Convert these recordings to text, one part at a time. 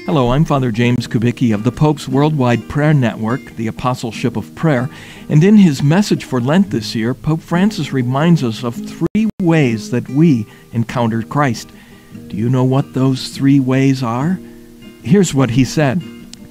Hello, I'm Father James Kubicki of the Pope's Worldwide Prayer Network, the Apostleship of Prayer, and in his message for Lent this year, Pope Francis reminds us of three ways that we encountered Christ. Do you know what those three ways are? Here's what he said.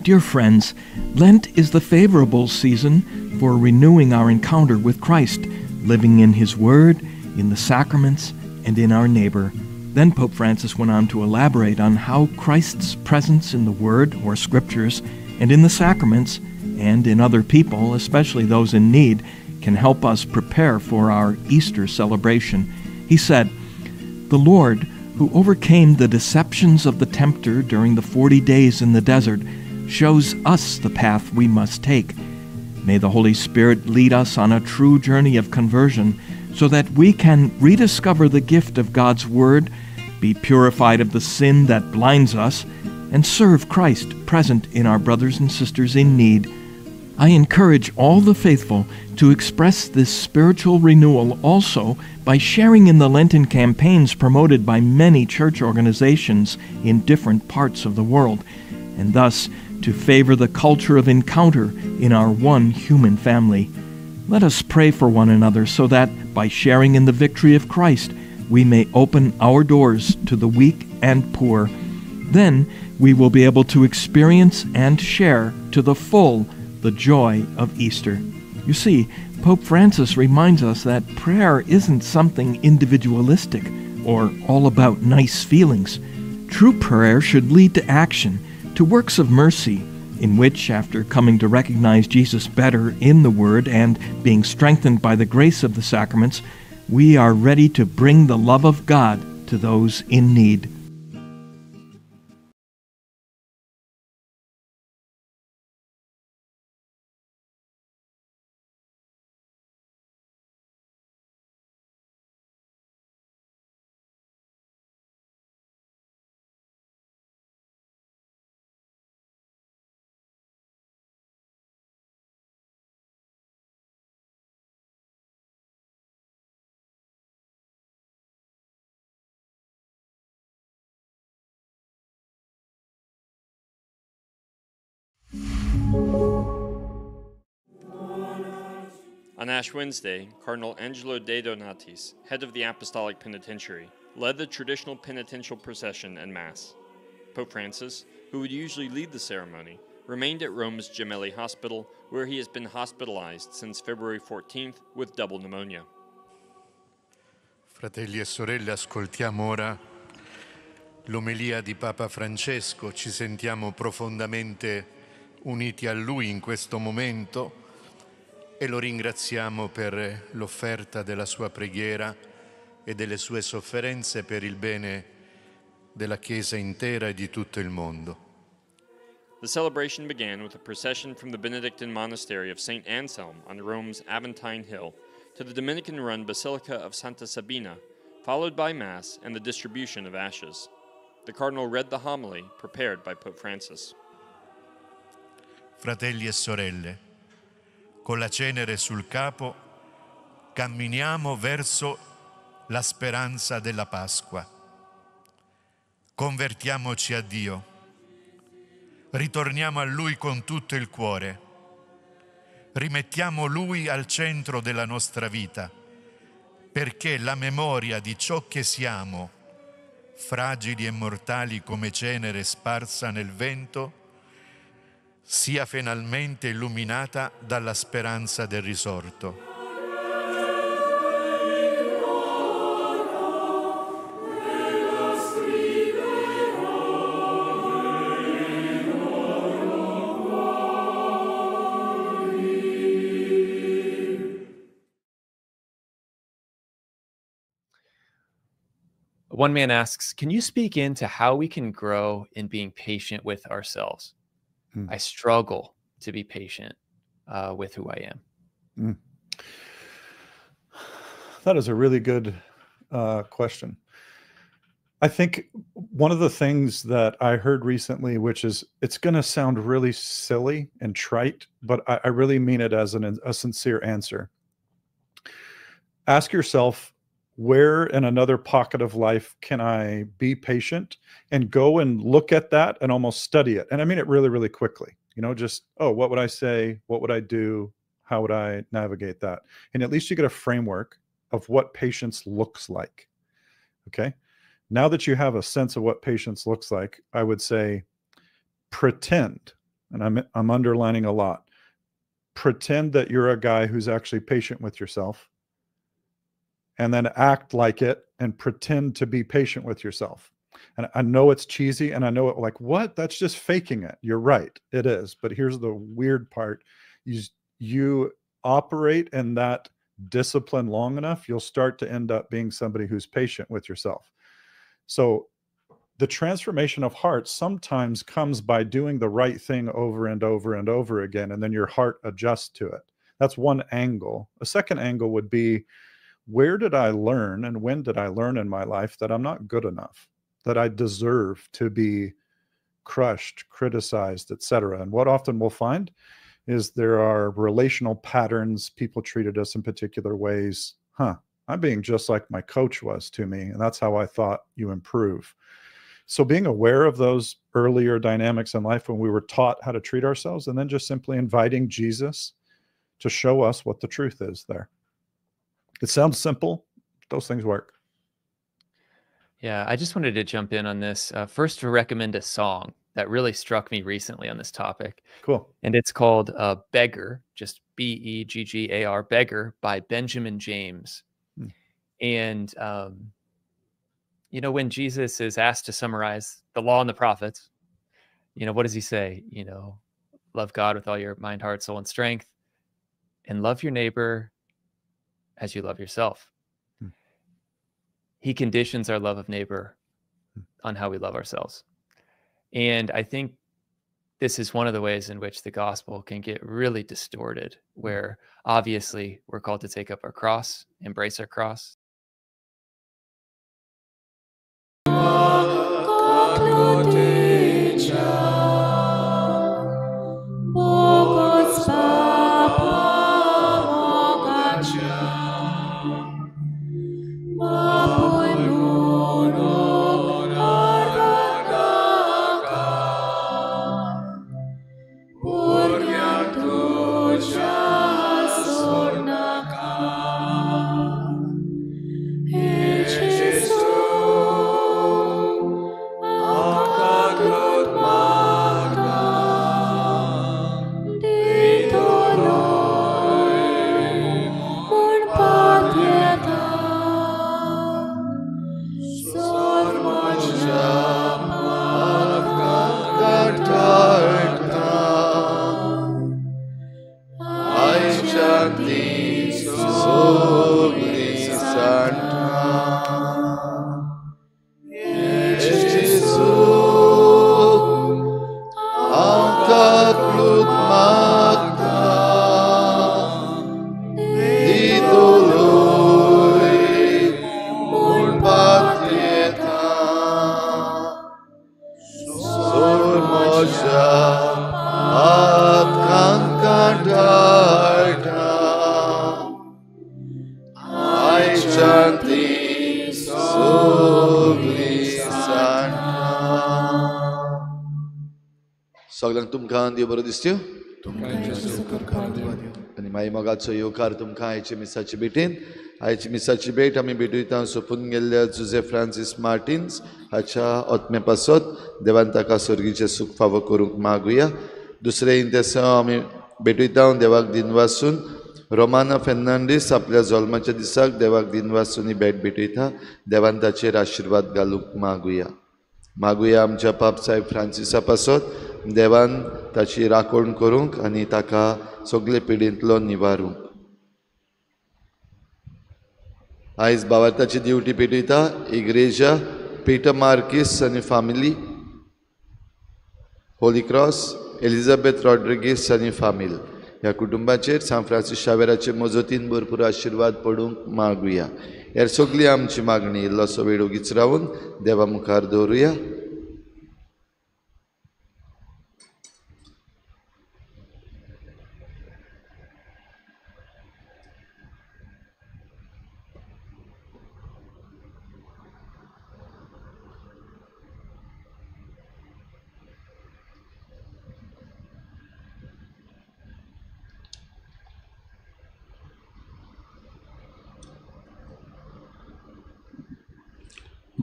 Dear friends, Lent is the favorable season for renewing our encounter with Christ, living in His Word, in the sacraments, and in our neighbor. Then Pope Francis went on to elaborate on how Christ's presence in the Word or Scriptures and in the sacraments and in other people, especially those in need, can help us prepare for our Easter celebration. He said, "The Lord, who overcame the deceptions of the tempter during the 40 days in the desert, shows us the path we must take. May the Holy Spirit lead us on a true journey of conversion so that we can rediscover the gift of God's Word, be purified of the sin that blinds us, and serve Christ present in our brothers and sisters in need. I encourage all the faithful to express this spiritual renewal also by sharing in the Lenten campaigns promoted by many church organizations in different parts of the world, and thus to favor the culture of encounter in our one human family. Let us pray for one another so that, by sharing in the victory of Christ, we may open our doors to the weak and poor. Then we will be able to experience and share to the full the joy of Easter." You see, Pope Francis reminds us that prayer isn't something individualistic or all about nice feelings. True prayer should lead to action, to works of mercy, in which, after coming to recognize Jesus better in the Word and being strengthened by the grace of the sacraments, we are ready to bring the love of God to those in need. On Ash Wednesday, Cardinal Angelo De Donatis, head of the Apostolic Penitentiary, led the traditional penitential procession and Mass. Pope Francis, who would usually lead the ceremony, remained at Rome's Gemelli Hospital, where he has been hospitalized since February 14th with double pneumonia. Fratelli e sorelle, ascoltiamo ora l'omelia di Papa Francesco. Ci sentiamo profondamente uniti a lui in questo momento e lo ringraziamo per l'offerta della sua preghiera e delle sue sofferenze per il bene della Chiesa intera e di tutto il mondo. The celebration began with a procession from the Benedictine monastery of St. Anselm on Rome's Aventine Hill to the Dominican-run Basilica of Santa Sabina, followed by Mass and the distribution of ashes. The Cardinal read the homily prepared by Pope Francis. Fratelli e sorelle, con la cenere sul capo, camminiamo verso la speranza della Pasqua. Convertiamoci a Dio, ritorniamo a Lui con tutto il cuore, rimettiamo Lui al centro della nostra vita, perché la memoria di ciò che siamo, fragili e mortali come cenere sparsa nel vento, sia finalmente illuminata dalla speranza del risorto. One man asks, can you speak into how we can grow in being patient with ourselves? I struggle to be patient with who I am. That is a really good question. I think one of the things that I heard recently, which is, it's going to sound really silly and trite, but I really mean it as a sincere answer. Ask yourself, Where in another pocket of life can I be patient? And go and look at that and almost study it. And I mean it really, really quickly. You know, just, oh, what would I say? What would I do? How would I navigate that? And at least you get a framework of what patience looks like. Okay. Now that you have a sense of what patience looks like, I would say pretend, and I'm underlining a lot, pretend that you're a guy who's actually patient with yourself, and then act like it and pretend to be patient with yourself. And I know it's cheesy, and I know it like, what? That's just faking it. You're right. It is. But here's the weird part. You operate in that discipline long enough, you'll start to end up being somebody who's patient with yourself. So the transformation of heart sometimes comes by doing the right thing over and over and over again, and then your heart adjusts to it. That's one angle. A second angle would be, where did I learn and when did I learn in my life that I'm not good enough, that I deserve to be crushed, criticized, etc.? And what often we'll find is there are relational patterns. People treated us in particular ways. Huh, I'm being just like my coach was to me, and that's how I thought you improve. So being aware of those earlier dynamics in life when we were taught how to treat ourselves, and then just simply inviting Jesus to show us what the truth is there. It sounds simple. Those things work. Yeah, I just wanted to jump in on this. First, to recommend a song that really struck me recently on this topic. Cool. And it's called Beggar, just B-E-G-G-A-R, Beggar by Benjamin James. Hmm. And, you know, when Jesus is asked to summarize the law and the prophets, you know, what does he say? You know, love God with all your mind, heart, soul, and strength, and love your neighbor as you love yourself. Hmm. He conditions our love of neighbor on how we love ourselves. And I think this is one of the ways in which the gospel can get really distorted, where obviously we're called to take up our cross, embrace our cross. सगळ्यांक तुमकां देव बरो दिसत्यो आनी मागीर मोगाचो येवकार तुमकां आयचे मिसाचे भेटेन. आयची मिसाची भेट आमी भेटयता सोंपून गेल्ल्या जुझे फ्रांसीस मार्टिन्स हाच्या आत्मे पासत देवान ताका सर्गीचें सूख फावो करूंक मागुया. दुसरें इंतेसांव आमी भेटयता देवाक दिनवासून रोमाना फेर्नांडीस आपल्या जल्माच्या दिसाक देवाक दिनवासून ही भेट भेटयता. देवान ताचेर आशिर्वाद घालूंक मागुया. मागुया आमच्या पाप साहेब फ्रांसिसा पासत देवान ताची राखण करूंक आनी ताका सगळे पिडींतलो निवारूंक. आयज बावार्थाची दिवटी पेटयता इग्रेजा पीटर मार्कीस आनी family, Holy Cross Elizabeth Rodrigues आनी फामील ह्या कुटुंबाचेर सांत फ्रांसीस शावेराचे मजतीन भरपूर आशिर्वाद पडूंक मागुया. हेर सगळी आमची मागणी इल्लोसो वेळ ओगीच रावन देवा मुखार दवरुया.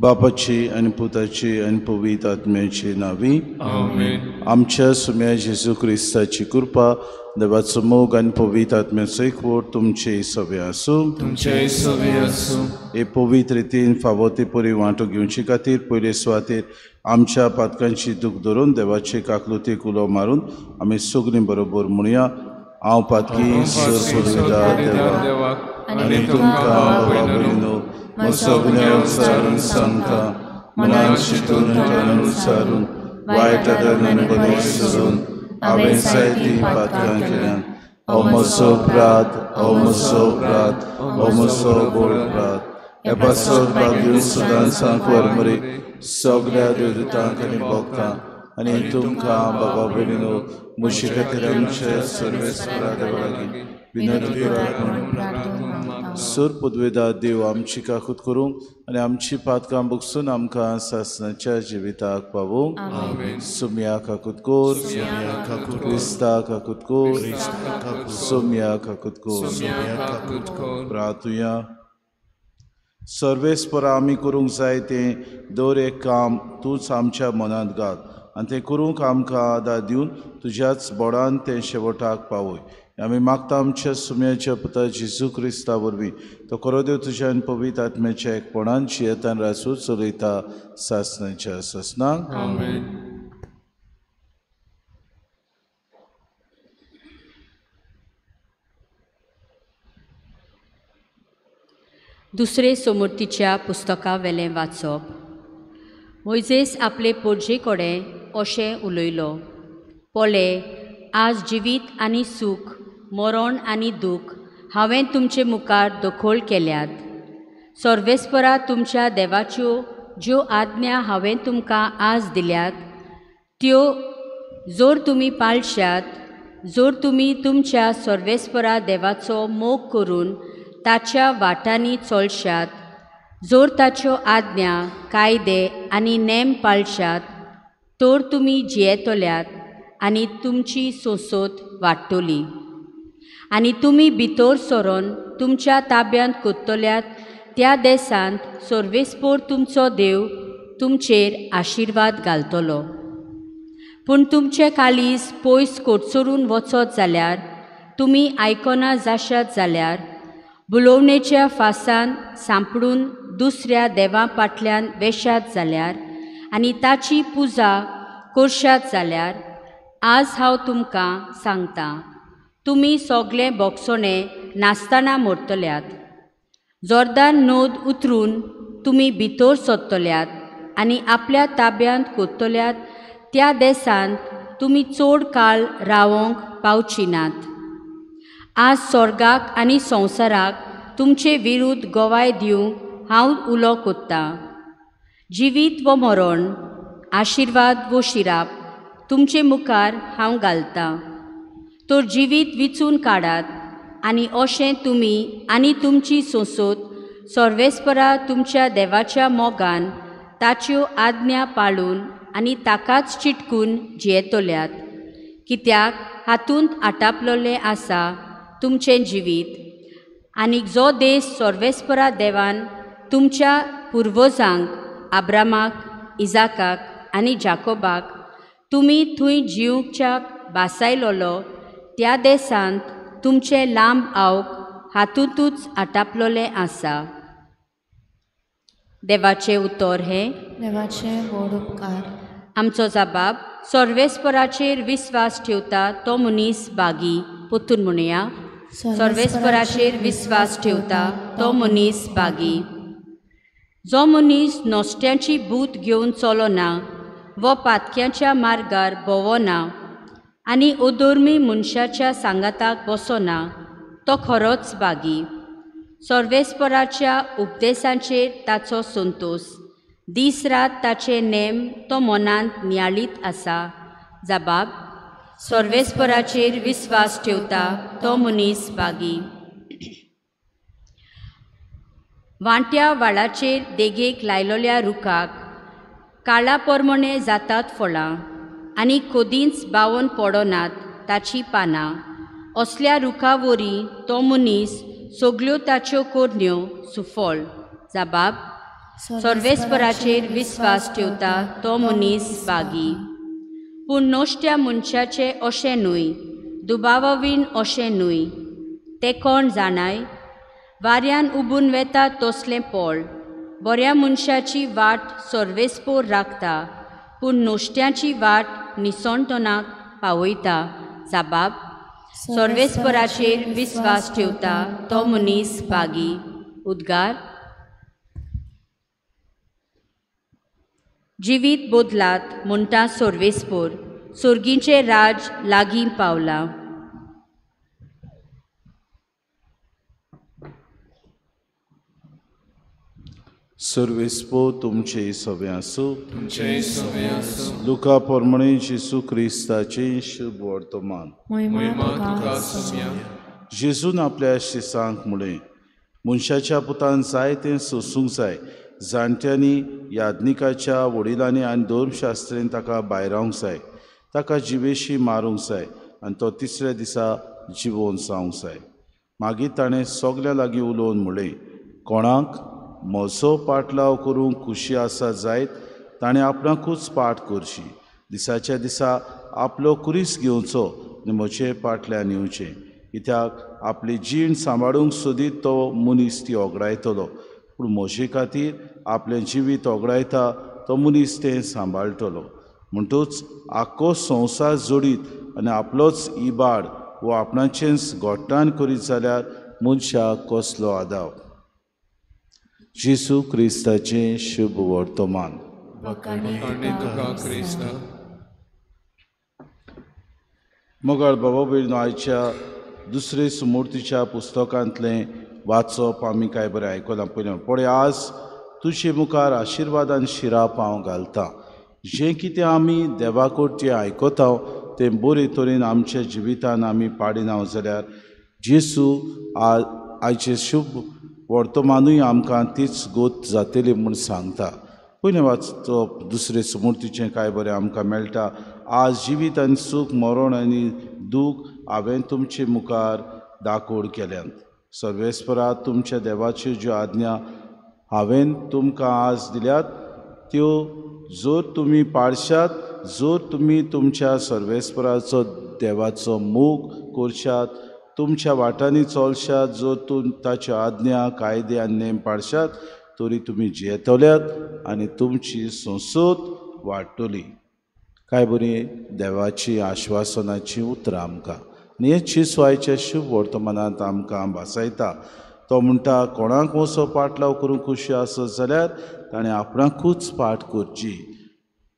बापाची आनी पुताची आनी पवित्र आत्म्याची नावी आमेन. आमच्या सुम्या जेजू क्रिस्ताची कृपा, देवाचो मोग आनी पवित्र आत्म्याचो एकवट तुमचे सवे आसूं. तुमचे सवे आसूं. हे पवित्र रितीन फावो ते परी वांटो घेवचे खातीर पयले सुवातेर आमच्या पातकांची दूख धरून देवाचे काकलुतीक उलो मारून आमी सगळीं बरोबर म्हणया, हांव पातकी सरपुर्विदा देवाक आनी तुमकां बाबा भयणीनो म्हजो गुन्यांव विचारून सांगता, मनान चिंतून तणान विचारून वायट आदरान बरें सजून हांवें जायतीं पातकां केल्यात. हो म्हजो अपराध, हो म्हजो अपराध, हो म्हजो व्हड अपराध. हे पासत भाग्य सदांच वरमरे सगळ्या देवदूतांक आनी भक्तांक आनी तुमकां बाबा भयणीनो म्हजे खातीर आमच्या सर्वेस्परा देवा लागीं विनंती करात म्हणून. सर पदवेदा देव आमची काकूत करूंक आनी आमची पातकां बगसून आमकां सासणाच्या जिविताक पावोवंक. सुम्या काकूत कोर, क्रिस्ता काकूत कोर, सोम्या काकूत कोर. प्रार्थुया. सर्वेस्परा आमी करूंक जाय तें दर एक काम तूंच आमच्या मनांत घाल आनी तें करूंक आमकां आदार दिवन तुज्याच बोडान तें शेवटाक पावय. आमी मागता आमच्या सुम्याच्या पुता जेजू क्रिस्ता वरवीं, तो खरो देव तुज्या आनी पवित्र आत्म्याच्या एकपणान जियेतान रासू चलयता सासणाच्या सासणाक. आमेन. दुसरे सोमूर्तीच्या पुस्तका वेलें वाचप. मोयजेस आपले पोरजे कडेन अशें उलयलो, पोले आज जिवीत आनी सूख, मरण आनी दूख हांवें तुमचे मुखार दखल केल्यात. सर्वेस्परा तुमच्या देवाच्यो ज्यो आज्ञा हांवें तुमकां आज दिल्यात त्यो जर तुमी पाळशात, जर तुमी तुमच्या सर्वेस्परा देवाचो मोग करून ताच्या वाटांनी चलशात, जर ताच्यो आज्ञा, कायदे आनी नेम पाळशात तर तुमी जियेतल्यात आनी तुमची सोंसोत वाडटली. आनी तुमी भितर सरोन तुमच्या ताब्यांत कोत्तल्यात त्या देशांत सर्वेस्पोर तुमचो देव तुमचेर आशिर्वाद घालतलो. पूण तुमचें काळीज पयस कोटसरून वचत जाल्यार, तुमी आयकना जाशात जाल्यार, बुलोवणेच्या फासान सांपडून दुसऱ्या देवा फाटल्यान वेशात जाल्यार आनी ताची पुजा करशात जाल्यार, आज हांव तुमकां सांगतां, तुमी सगळे बोगसणे नासतना मरतल्यात. जोर्दान नद उतरून तुमी भितर सरतल्यात आनी आपल्या ताब्यांत कोत्तल्यात त्या देशांत तुमी चड काळ रावोंक पावची नात. आज स्वर्गाक आनी संवसाराक तुमचे विरुद्ध गवाय दिवंक हांव उलो कोत्तां. जिवीत वो मरण, आशिर्वाद वो शिराप तुमचे मुखार हांव घालतां. तर जिवीत विचून काडात आनी अशें तुमी आनी तुमची सोंसोत सर्वेस्परा तुमच्या देवाच्या मोगान ताच्यो आज्ञा पाळून आनी ताकाच चिटकून जियेतल्यात. कित्याक हातूंत आटापलेलें आसा तुमचें जिवीत. आनी जो देश सर्वेस्परा देवान तुमच्या पुर्वजांक आब्रामाक, इजाकाक आनी जाकोबाक तुमी थंय जिवच्याक बासायलोलो त्या देशांत तुमचें लांब आवक हातूंतूच आटापलेलें आसा. देवाचें उतर हें. देवाचें व्हड उपकार. आमचो जबाब सर्वेस्पराचेर विस्वास ठेवता तो मनीस बागी. पोतून म्हणया, सर्वेस्पराचेर विस्वास ठेवता तो मनीस बागी. जो मनीस नोस्ट्यांची बूत घेवन चलोना वो पातक्यांच्या मार्गार भोंवना आनी अधर्मी मनशाच्या सांगाताक बसना तो खरोच बागी. सर्वेस्पराच्या उपदेशांचेर ताचो संतोश, दीस रात ताचे नेम तो मनांत नियाळीत आसा. जबाब सर्वेस्पराचेर विस्वास ठेवता तो मनीस बागी. वांट्या वाळाचेर देगेक लायलोल्या रुखाक काळा परमणे जातात फळां आनी कदींच बावन पडनात ताची पानां. असल्या रुखा वरी तो मनीस सगल्यो ताच्यो करण्यो सुफळ. जबाब सर्वेस्पराचेर विस्वास ठेवता तो मनीस बागी. पूण नश्ट्या मनशाचें अशें न्हय, दुबावावीण अशें न्हय. तें कोण जाणाय? वाऱ्यान उबून वेता तसलें पोळ. बऱ्या मनशाची वाट सर्वेस्पोर राखता, पूण नश्ट्याची वाट निसणटणाक पावयता. जाबाब, सर्वेस्पराचेर विस्वास ठेवता तो मनीस बागी. उद्गार. जिवीत बदलात म्हणटा सर्वेस्पोर, सर्गीचें राज लागीं पावलां. सर्वेस्पोर तुमचे सवे आसूं. लुका प्रमाणे जेजू क्रिस्ताचें शुभ वर्तमान. जेजून आपल्या शिसांक म्हळें, मनशाच्या पुतान जाय तें सोसूंक जाय. जाणट्यांनी, याज्ञिकाच्या वडिलांनी आनी धर्मशास्त्रीन ताका भायरावंक जाय, ताका जिवेशी मारूंक जाय आनी तो तिसऱ्या दिसा जिवोवन जावंक जाय. मागीर ताणें सगल्यां लागीं उलोवन म्हळें, कोणाक म्हजो पाटलाव करूंक खुशी आसा जायत ताणें आपणाकूच पाठ करची. दिसाच्या दिसा आपलो कुरीस घेवचो आनी म्हजे पाटल्यान येवचें. कित्याक आपली जीण सांबाळूंक सोदीत तो मनीस ती ओगडायतलो, पूण म्हजे खातीर आपलें जिवीत ओगडायता तो मनीस तें सांबाळटलो. म्हणटूच आख्खो संवसार जोडीत आनी आपलोच इबाड वो आपणाचेंच घोट्टान करीत जाल्यार मनशाक कसलो आदाव. जेजू क्रिस्ताचें शुभ वर्तमान. मोगाळ बाबा भयणीनो, आयच्या दुसरे सुमूर्तीच्या पुस्तकांतलें वाचप आमी काय बरें आयकलां. पयलें पळय, आज तुजे मुखार आशिर्वादान शिराप हांव घालतां. जें कितें आमी देवा कडचें आयकता तें बरे तरेन आमच्या जिवितान आमी पाडिना जाल्यार जेजू आयचें शुभ वर्तमानूय आमकां तीच गोत जातली म्हूण सांगता. पयलें वाचप दुसरे सुमूर्तीचें काय बरें आमकां मेळटा. आज जिवीत आनी सूख, मरण आनी दूख हांवें तुमचे मुखार दाखोड केल्यात. सर्वेस्परा तुमच्या देवाच्यो ज्यो आज्ञा हांवें तुमकां आज दिल्यात त्यो जर तुमी पाळशात, जर तुमी तुमच्या सर्वेस्पराचो देवाचो मोग करशात, तुमच्या वाटांनी चलशात, जर तूं ताच्यो आज्ञा, कायदे आनी नेम पाळशात तरी तुमी जियेतल्यात आनी तुमची संसद वाडटली. काय बरी देवाची आश्वासनाची उतरां आमकां आनी हे जेजू शुभ वर्तमानांत आमकां भासायता. तो म्हणटा, कोणाक वचो पाटलाव करूंक खुशी आसत जाल्यार ताणें आपणाकूच पाठ करची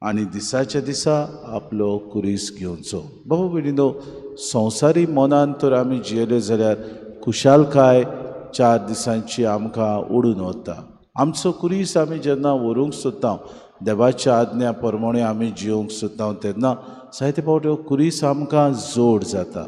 आनी दिसाच्या दिसा आपलो कुरीस घेवचो. बाबा भयणीनो, संवसारी मनान तर आमी जियेले जाल्यार खुशालकाय 4 दिसांची आमकां उडून वता. आमचो कुरीस आमी जेन्ना व्हरूंक सोदता, देवाच्या आज्ञा प्रमाणे आमी जियोवंक सोदता, तेन्ना जायते फावटी हो कुरीस आमकां जोड जाता.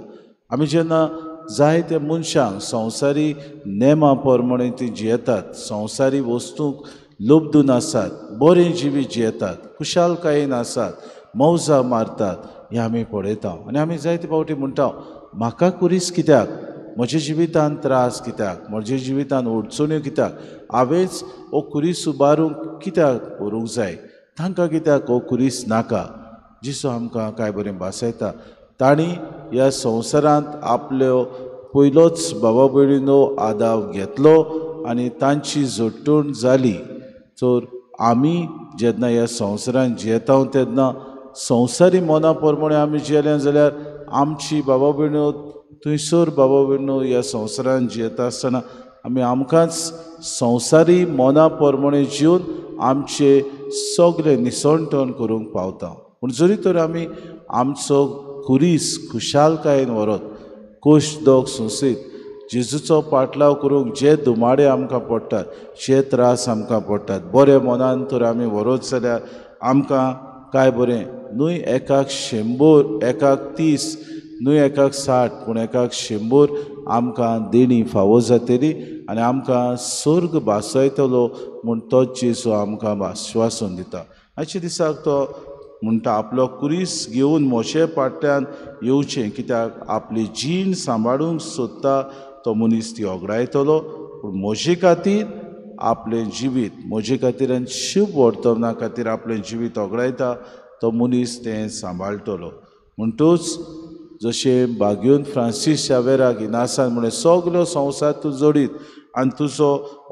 आमी जेन्ना जायते मनशांक संवसारी नेमा प्रमाणे ती जियेतात, संवसारी वस्तूंक लोबदून आसात, बरें जिवीत जियेतात, खुशालकायेन आसात, मौजा मारतात, हें आमी पळयता. आनी आमी जायते फावटी म्हणटा, म्हाका कुरीस कित्याक, म्हज्या जिवितान त्रास कित्याक, म्हज्या जिवितान अडचण्यो कित्याक, हांवेंच हो कुरीस उबारूंक कित्याक व्हरूंक जाय, तांकां कित्याक हो कुरीस नाका. जेजू आमकां काय बरें भासायता. तांणी ह्या संवसारांत आपल्यो पयलोच बाबा भयणीनो आदाव घेतलो आनी तांची जोडटण जाली. तर आमी जेन्ना ह्या संवसारांत जियेता तेन्ना संवसारी मना प्रमाणे आमी जियेले जाल्यार आमची बाबा भयणो थंयसर बाबा भयणो ह्या संवसारांत जियेता आसतना आमी आमकांच संवसारी मना प्रमाणे जिवन आमचे सगळे निसणटण करूंक पावता. पूण जरी तर आमी आमचो कुरीस खुशालकायेन व्हरत, कोश दोग सोंसीत, जेजूचो पाटलाव करूंक जे दुमाडे आमकां पडटात, जे त्रास आमकां पडटात, बरे मनान तर आमी व्हरत जाल्यार आमकां काय बरें न्हय एकाक 100, एकाक 30, न्हय एकाक 60, पूण एकाक 100 आमकां देणी फावो जातली आनी आमकां स्वर्ग भासयतलो म्हूण तोच जेजू आमकां आश्वासन दिता. आयच्या दिसाक तो म्हणटा, आपलो कुरीस घेवन म्हजे फाटल्यान येवचें, कित्याक आपली जीण सांबाळूंक सोदता तो मनीस ती ओगडायतलो, पूण म्हजे खातीर आपलें जिवीत म्हजे खातीर आनी शुभ वर्तमाना खातीर आपलें जिवीत ओगडायता तो मनीस तें सांबाळटलो. म्हणटूच जशें बागयोन फ्रांसीस शावेराक इनासान म्हणलें सगलो संवसार तूं जोडीत आनी तुजो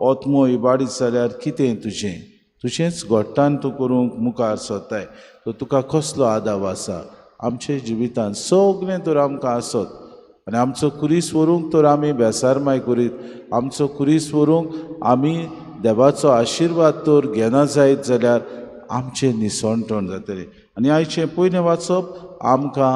आत्मो इबाडीत जाल्यार कितें तुजें तुजेंच घोट्टान तूं करूंक मुखार सरताय तो तुका कसलो आदाव आसा. आमच्या जिवितान सगळें तर आमकां आसत आनी आमचो कुरीस व्हरूंक तर आमी बेसारमाय करीत, आमचो कुरीस व्हरूंक आमी देवाचो आशिर्वाद तर घेना जायत जाल्यार आमचें निसणटण जातलें. आनी आयचें पयलें वाचप आमकां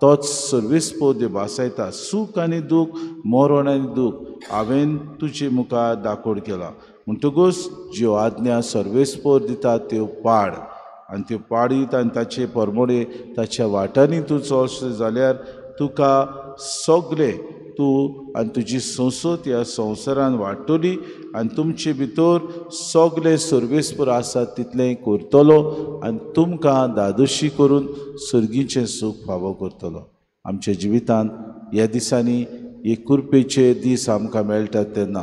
तोच सर्वीस पद भासायता. सूख आनी दूख, मरण आनी दूख हांवें तुजे मुखार दाखोड केलां. म्हणटकूच ज्यो आज्ञा सर्वेस्पर दिता त्यो पाड आनी त्यो पाडीत आनी ताचे परमोडे ताच्या वाटांनी तूं चलशें जाल्यार तुका सगळें तूं आनी तुजी संसद ह्या संवसारान वाडटली आनी तुमचे भितर सगळे सर्वेस्पर आसात तितलें करतलो आनी तुमकां धादोशी करून सर्गीचें सूख फावो करतलो. आमच्या जिवितांत ह्या दिसांनी एक कुरपेचे दीस आमकां मेळटात तेन्ना,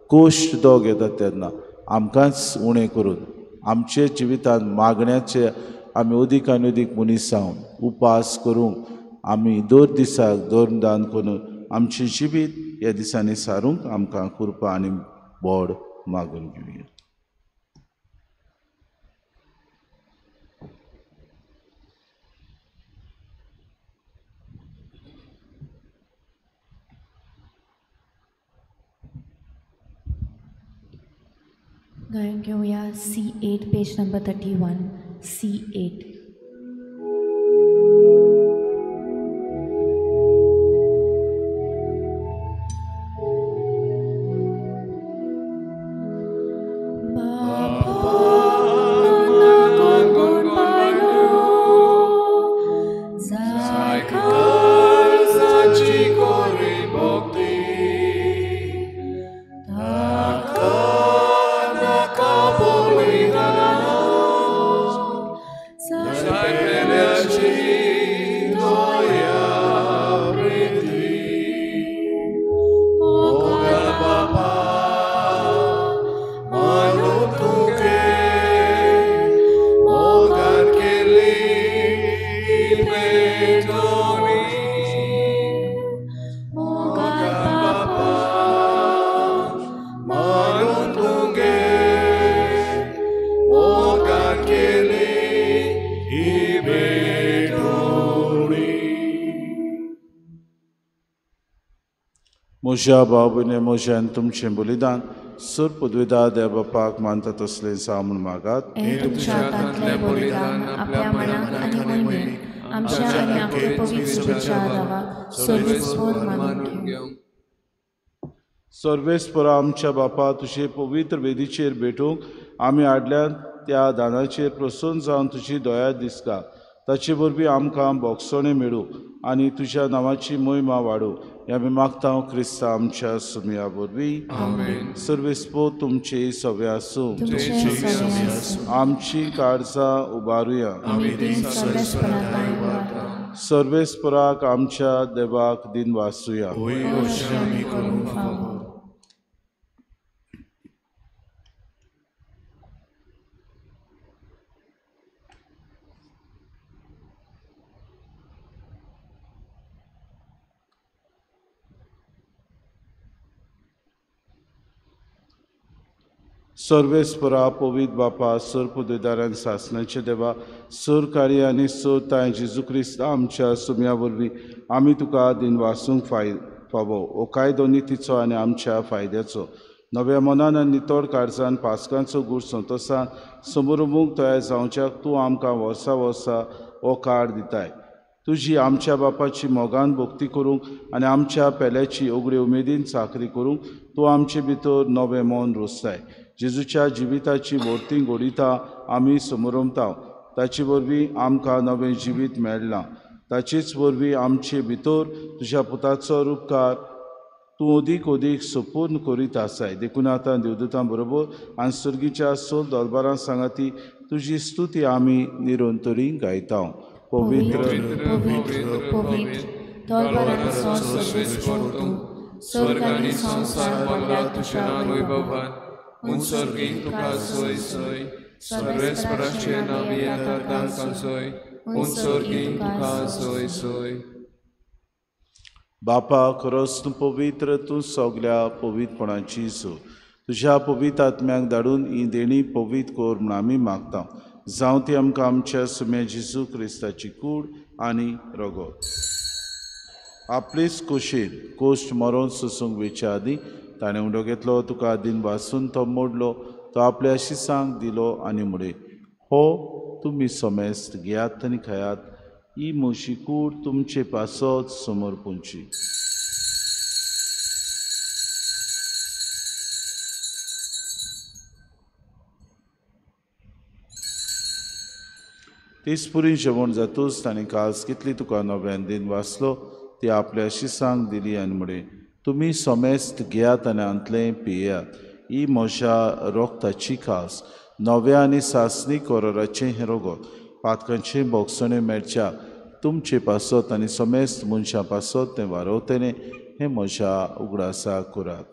कोश्ट दोग येतात तेन्ना आमकांच उणें करून आमच्या जिवितांत मागण्याचे आमी अदीक आनी अदीक मनीस जावन उपास करूंक आमी दर दिसाक धर्मदान करून आमचें जिवीत ह्या दिसांनी सारूंक आमकां कृपा आनी बोड मागून घेवया. गायन घेवया C8 page number 31 C8. म्हज्या भाव-भयणी म्हजें आनी तुमचें बलिदान सर पदवीदार देव बापाक मानता तसलें जावं म्हूण मागात. तुमच्या हातांतलें बलिदान आपल्या मनाक आनी मोहिमेक आमच्या आनी आपल्या पवित्र देवाक सर्वेस्पर मानून घेवं. सर्वेस्परा आमच्या बापा तुजे पवित्र वेदीचेर भेटूंक आमी हाडल्यात त्या दानाचेर प्रसन्न जावन तुजी दया दिसता, ताचे वरवीं आमकां बोगसणें मेळूं आनी तुज्या नांवाची मोहिमा वाडूं. हें आमी मागता क्रिस्ता आमच्या सुमया वरवीं. सर्वेस्पर तुमचे सगळे आसूं. आमची काळजां उबारुया. सर्वेस्पराक आमच्या देवाक दिन वासुया. सर्वेस्परा पवित्र बापा सर पदवीदारान सासणाचे देवा सर कार्य आनी सर ताय जेजू क्रिस्त आमच्या सुम्या वरवीं आमी तुका दिनवासूंक फावो. हो कायदो नितीचो आनी आमच्या फायद्याचो नव्या मनान आनी नितळ काळजान पास्कांचो गूण संतोसान समरुमूक तयार जावच्याक तूं आमकां वर्सा वर्सा हो काळ दिताय. तुजी आमच्या बापाची मोगान भक्ती करूंक आनी आमच्या पेल्याची उगडी उमेदीन चाकरी करूंक तूं आमचे भितर नवें मन रोसताय. जेजूच्या जिविताची वर्ती घडयता आमी समरमता, ताचे वरवीं आमकां नवें जिवीत मेळ्ळां. ताचेच वरवीं आमचे भितर तुज्या पुताचो रुपकार तूं अदीक अदीक संपूर्ण करीत आसाय. देखून आतां देवदूतां बरोबर आनी सर्गीच्या सोल दलबारां सांगाती तुजी स्तुती आमी निरंतरी गायता. पवित्र पवित्र पवित्र दलबारांचो सर्वेस्पर तूं, स्वर्ग आनी संवसार भरला तुज्या वैभवान. उंसर्गीं तुका सोय सोय, सर्वेस्पराचें नांव येता तांकां सोय, उंसर्गीं तुका सोय सोय. बापा खरोच तूं पवित्र, तूं सगल्या पवित्रपणाची सो, तुज्या पवित्र आत्म्याक धाडून ही देणी पवित्र कर म्हूण आमी मागता. जावं ती आमकां आमच्या सुम्या जेजू क्रिस्ताची कूड आनी रगत. आपलेच कुशीन कोश्ट मरोन सोसूंक वेच्या आदीं ताणें उंडो घेतलो, तुका दिन वासून तो मोडलो, तो आपल्या शिसांक दिलो आनी म्हळें, हो तुमी समेस्त घेयात आनी खायात, ही म्हजी कूड तुमचे पासत समर्पूंची. तेच पुरी जेवण जातूच ताणें कास घेतली, तुका नव्यान दिन वाचलो, ती आपल्या शिसांक दिली आनी म्हळें, तुमी समेस्त घेयात आनी हांतलें पियेयात, ही म्हज्या रोगताची कास, नव्या आनी सासणी कोरोराचें हें रगत, पातकांचें भोगसणें मेळच्या तुमचे पासत आनी समेस्त मनशां पासत तें वारवतलें, हें म्हज्या उगडासा करात.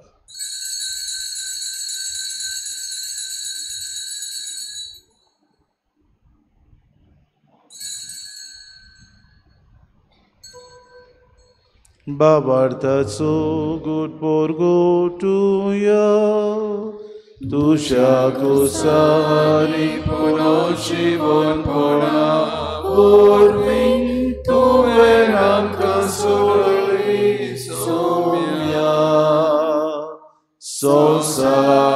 बाबार्थाचो गुट पोरगोटुया तुज्या कुसानी पुनर्जीवनपणा वरवीं तुवें आमकां सोडली सोम्या, संवसाराच्या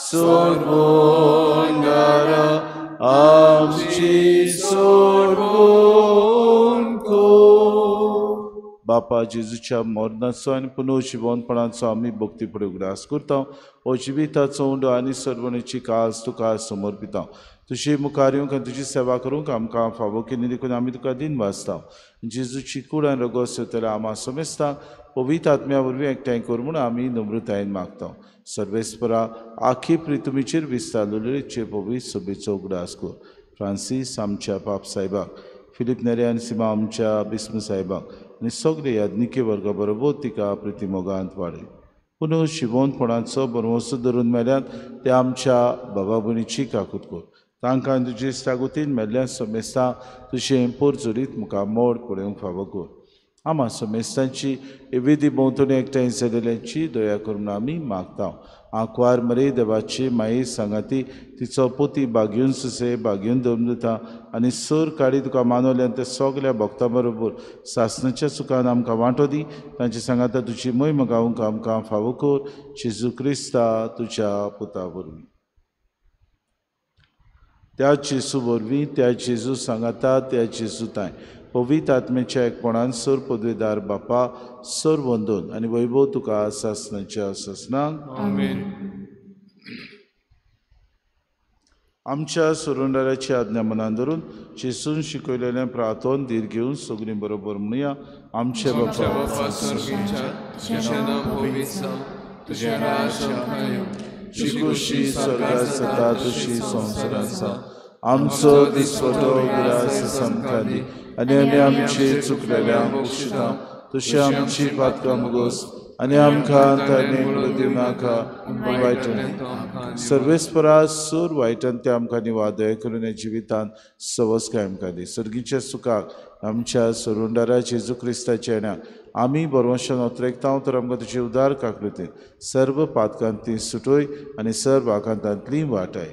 सोडवणारा आमची सोडवण कर. बापा जेजूच्या मरणाचो आनी पुनर्जिवनपणाचो आमी भक्ती फुडें उगडास करता. हो जिविताचो उंडो आनी सर्वणेची कास तुका समर्पिता. तुजे मुखार येवंक आनी तुजी सेवा करूंक आमकां फावो केली देखून आमी तुका दिन वाचता. जेजूची कूड आनी रगत सोदतल्या आमा समेस्ता पवित्र आत्म्या वरवीं एकठांय कर म्हूण आमी नम्रतायेन मागता. सर्वेस्परा आखी प्रितुमीचेर विस्तारलेले पवित्र सभेचो उगडास कर. फ्रांसीस आमच्या पाप साहेबाक, फिलीप नेरे आनी सीमा आमच्या बिस्म साहेबाक आनी सगळे याज्ञिके वर्गा बरोबर तिका प्रितिमोगांत वाडय. पुनः शिवोनपणाचो बरवसो धरून मेल्यात ते आमच्या बाबा भयणीची काकूत कर. तांकां तुजे सागोतीन मेल्ल्या समेस्ता तुजें पोरजोरीत मुखार मोड पळोवंक फावो कर. आमा समेस्तांची विधी भोंवतणी एकठांय जाल्ल्यांची दया करून आमी मागता. आंकवार मरे देवाची माये सांगाती तिचो पोती बागेवन सुसे बागेवन दवरून दिता आनी सर काडी तुका मानवल्यान ते सगल्या भक्तां बरोबर सासणाच्या सुखान आमकां वांटो दी. तांचे सांगाता तुजी मोहीम गावंक आमकां फावो कर. जेजू क्रिस्ता तुज्या पुता वरवीं. त्या जेजू वरवीं, त्या जेजू सांगाता, त्या जेजू तांय पवित्र आत्म्याच्या एकपणान सर पदवेदार बापा सर वंदन आनी वैभव तुका सासणाच्या सासणाक. आमेन. आमच्या सोडवणाराची आज्ञा मनान धरून जेजून शिकयलेलें प्रार्थन धीर घेवन सगळीं बरोबर म्हणुया. आमचे बापा स्वर्गीच्या, तुजें नांव पवित्र जावं, तुजें राज आमकां येवं, तुजी खुशी स्वर्गात जाता तशी संवसारांत जावं. आमचो दिसवडो ग्रास आमकां दी आनी आमी आमचे चुकलेल्यांक बक्षिता तशी आमची पातकां मुगोस आनी आमकां ताणें दिवनाका वायटन. सर्वेस्परा सूर वायटन ते आमकां निवादय करून जिवितांत सवसकाय आमकां दी. सर्गीच्या सुखाक आमच्या सोडवणदारा जेजू क्रिस्ताच्या येण्याक आमी बरवंशान ओतरेकता तर आमकां तुजे उदार काकृतीन सर्व पातकांतली सुटोय आनी सर्व आकांतांतली वाटाय.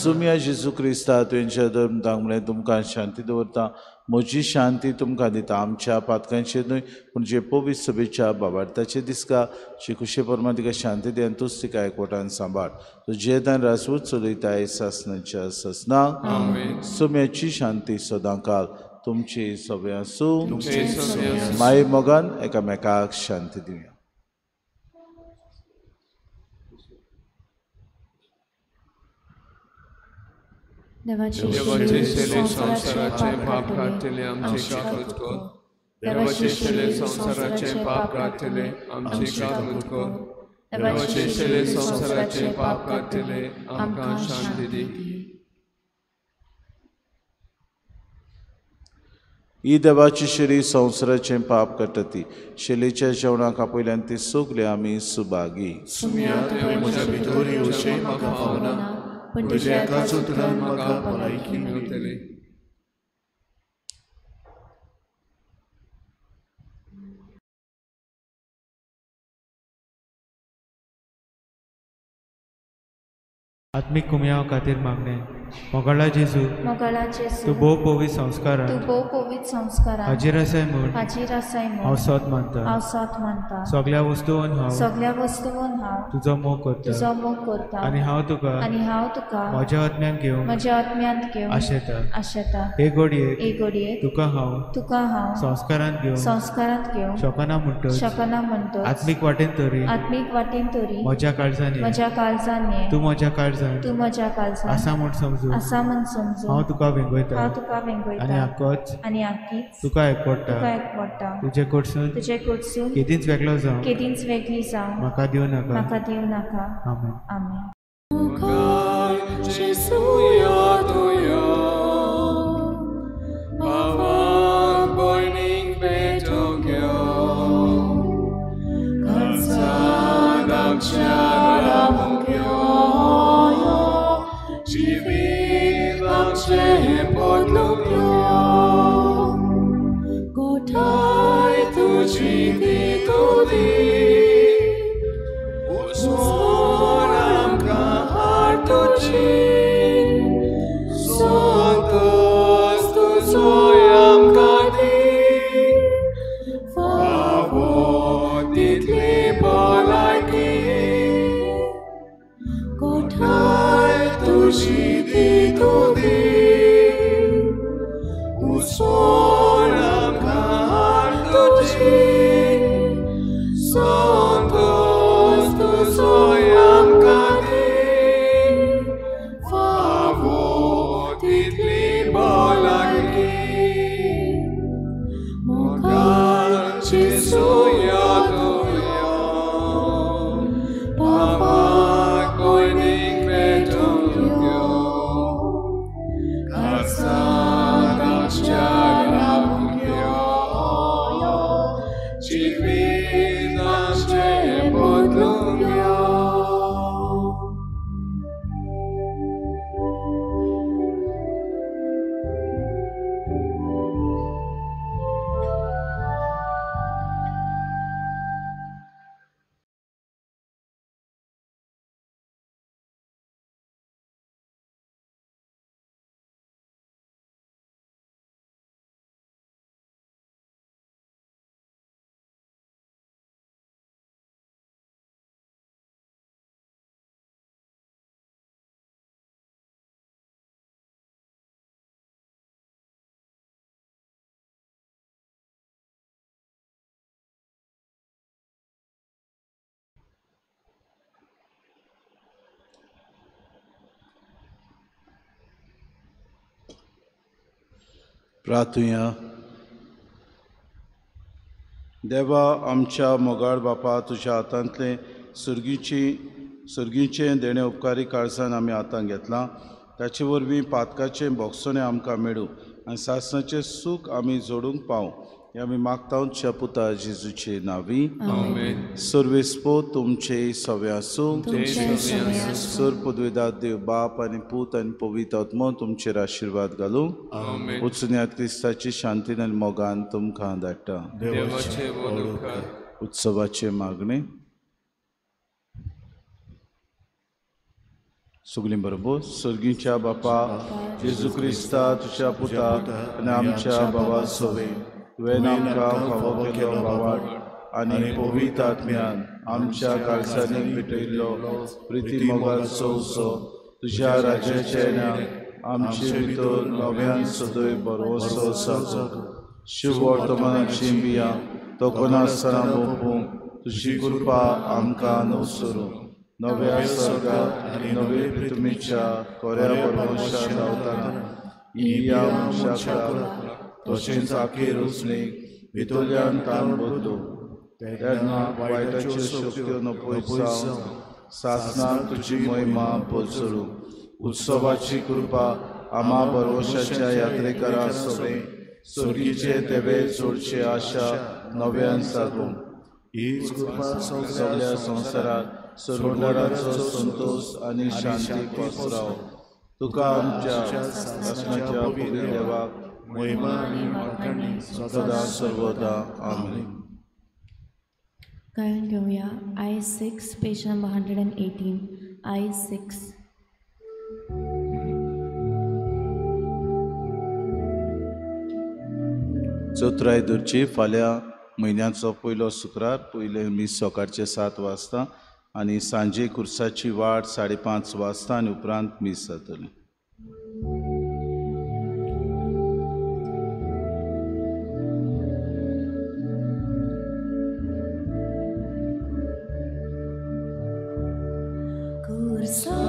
सुम्या जेजू क्रिस्ता तुवेंच्या धर्म दांग म्हणलें तुमकां शांती दवरता, म्हजी शांती तुमकां दिता. आमच्या पातकांचेर न्हय पूण जे पवित्र सभेच्या बाबार्थाचे दिसका खुशे परमान तिका शांती दी आनी तूच तिका एकवटान सांबाळ. तुजें दान राजवट चलयताय सासणाच्या सासणाक. सुम्याची शांती सदांकाल तुमची सगळ्यां आसूं. माये मोगान एकामेकाक शांती दिवया. देवाचे शरीर संवसाराचे पाप काडटले आमचे काकूत कर. देवाचे शरीर संवसाराचे पाप काडटले आमचे काकूत कर. देवाचे शरीर संवसाराचे पाप काडटले आमकां शांती दी. ही देवाची शेली संवसाराचें पाप काडटा ती शेलीच्या जेवणाक आपयल्यान ती सगळे आमी सुभागी. म्हज्या भितर येवचें म्हाका फावना, पूण तुज्या एकाच उतरान म्हाका भलायकी मेळटली. आत्मीक कुमयाव खातीर मागणें. मोगाळा जेजू, तूं भोव पवित्र संस्कारांत हाजीर आसाय म्हूण हांव सोत मानता. सगळ्या वस्तूंत हांव तुजो मोग करता आनी हांव तुका म्हज्या आत्म्यांत घेवंक आशेता. हे घडयेक तुका हांव संस्कारांत घेवंक शकना म्हणटच आत्मीक वाटेन तरी म्हज्या काळजान ये, तूं म्हज्या काळजान आसा म्हूण समजू हांव तुका वेंगयता आनी आक्कोच तुका एकवटा. तुजे कडसून केदींच वेगळो जावं म्हाका दिवं नाका. आमेन. आमेन. प्रार्थुया. देवा आमच्या मोगाळ बापा, तुज्या हातांतलें सर्गीचें देणें उपकारी काळजान आमी हातांत घेतलां, ताचे वरवीं पातकाचें भोगसणें आमकां मेळूं आनी सासणाचें सूख आमी जोडूंक पावूं, हें आमी मागता तुज्या पुता जेजूचे नांवी. सर्वेस्पो तुमचे सवे आसूं. सर पदवेदार देव बाप आनी पूत आनी पवित्र आत्मो तुमचेर आशिर्वाद घालूं. उचन्यात क्रिस्ताची शांतीन आनी मोगान तुमकां धाडटा. उत्सवाचे मागणे सगळीं बरोबर. सर्गीच्या बापा जेजू क्रिस्ता तुज्या पुता आनी आमच्या बाबा सोवे तुवें आमकां फावो केलो बावाट आनी पवित्र आत्म्यान आमच्या काळजांनी पेटयल्लो प्रिती मोगाचो उत्सव तुज्या राज्याचे आमचे भितर नव्यान सदय बरोसो जागो. शिव वर्तमानाची बियां तोखनासतना भोंवूंक तुजी कृपा आमकां नवसरूं. नव्या स्वर्गात आनी नवे पृथ्वीच्या कोऱ्या परवंशा धांवतना ही बियां मनशाक तशेंच आखेर उचणीक भितरल्यान ताण बदलू, तेन्ना वायटाच्यो शक्त्यो नपय जावन सासणाक तुजी महिमा पसरू. उत्सवाची कृपा आमा बरवशाच्या यात्रेकरां सवे सोर्गीचे देवे जोडचे आशा नव्यान जागूंक हीच कृपा सगळ्या संवसारात सोडणाराचो संतोष आनी शांती पसराव. तुका आमच्या सासणाच्या पवित्र देवाक महिमा आनी वाखाणी सदा सर्वदा. आमेन. गायन घेवया I6, page number 118. I6. चौथराय धरची फाल्यां म्हयन्याचो पयलो शुक्रार पयलें मीस सकाळचें 7 वाजता आनी सांजे कुर्साची वाट 5:30 वाजता आनी उपरांत मीस जातलें. Cursa